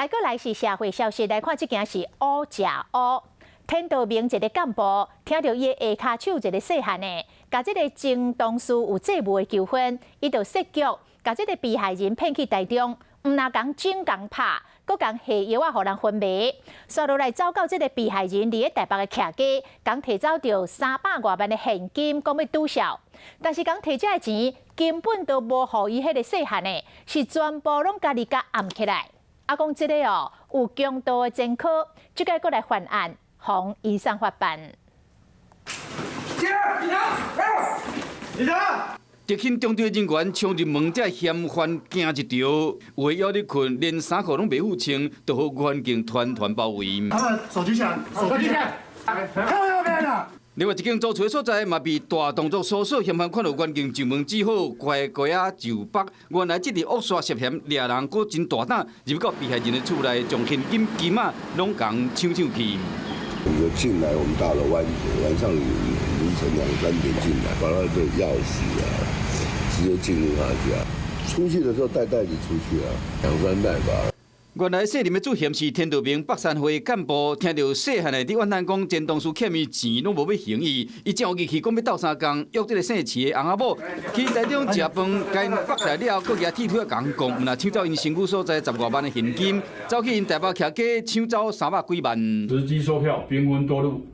來閣來是社會消息，來看這件是烏食烏。天道盟一個幹部聽著伊的下跤手一個細漢的，共這個前同事有債務的糾紛，伊就設局，共這個被害人騙去台中，毋但共整共拍，閣共下藥仔予人昏迷，煞落來走到這個被害人佇咧台北的徛家，共提走著300外萬的現金，講欲拄數。但是共提這个錢根本都無予伊彼個細漢的，是全部攏家己共掩起來。啊，講這個哦，有強盜的前科，這擺閣來犯案，予移送法辦。警察，警察。特勤中隊人員衝入門，這嫌犯驚一趒，有的猶咧睏，連衫褲攏袂赴穿，就予員警團團包圍。他們手舉起來，手舉起來，看右邊啦。另外一間租厝的所在嘛，被大動作搜索，嫌犯看到員警上門，只好乖乖仔就縛。原來這個惡煞涉嫌掠人，閣真大膽，入到被害人的厝內，將現金金仔攏共搶搶去。有進來我們大樓晚晚上凌晨兩三點進來，把他的鑰匙啊，直接進入他家。出去的時候帶袋子出去啊，兩三袋吧。原來細林的主嫌是天道盟北山會幹部，聽著細漢的佇怨嘆講前同事欠伊錢，攏無欲還伊，伊真有義氣講欲鬥相共，約這个姓徐的翁仔某去台中食飯，共𪜶縛起來了後，閣舉鐵推仔共講，毋但搶走𪜶身軀所在10外萬的現金，走去𪜶台北徛家搶走300幾萬。實機收票，兵分多路，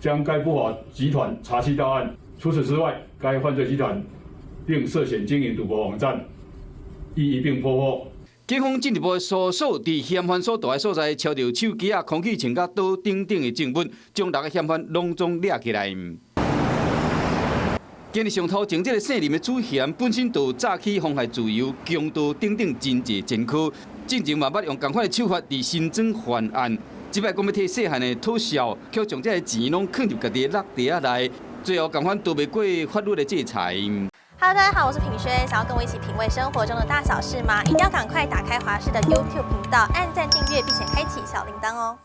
將該不法集團查緝到案。除此之外，該犯罪集團並涉嫌經營賭博網站，亦一併破獲。警方進一步搜索，佇嫌犯所蹛的所在，抄著手機仔、空氣槍佮刀等等的證物，將六个嫌犯攏總掠起來。今日上頭前這个姓林的主嫌，本身就早起妨害自由、強盜等等真濟前科，進前嘛捌用仝款的手法佇新莊犯案，這擺講欲替細漢的討數，卻將這个錢攏囥入家己的落袋仔內，最後仝款逃袂過法律的制裁。 Hello，大家好，我是品軒，想要跟我一起品味生活中的大小事嗎？一定要趕快打開華視的 YouTube 頻道，按讚訂閱，並且開啟小鈴鐺哦。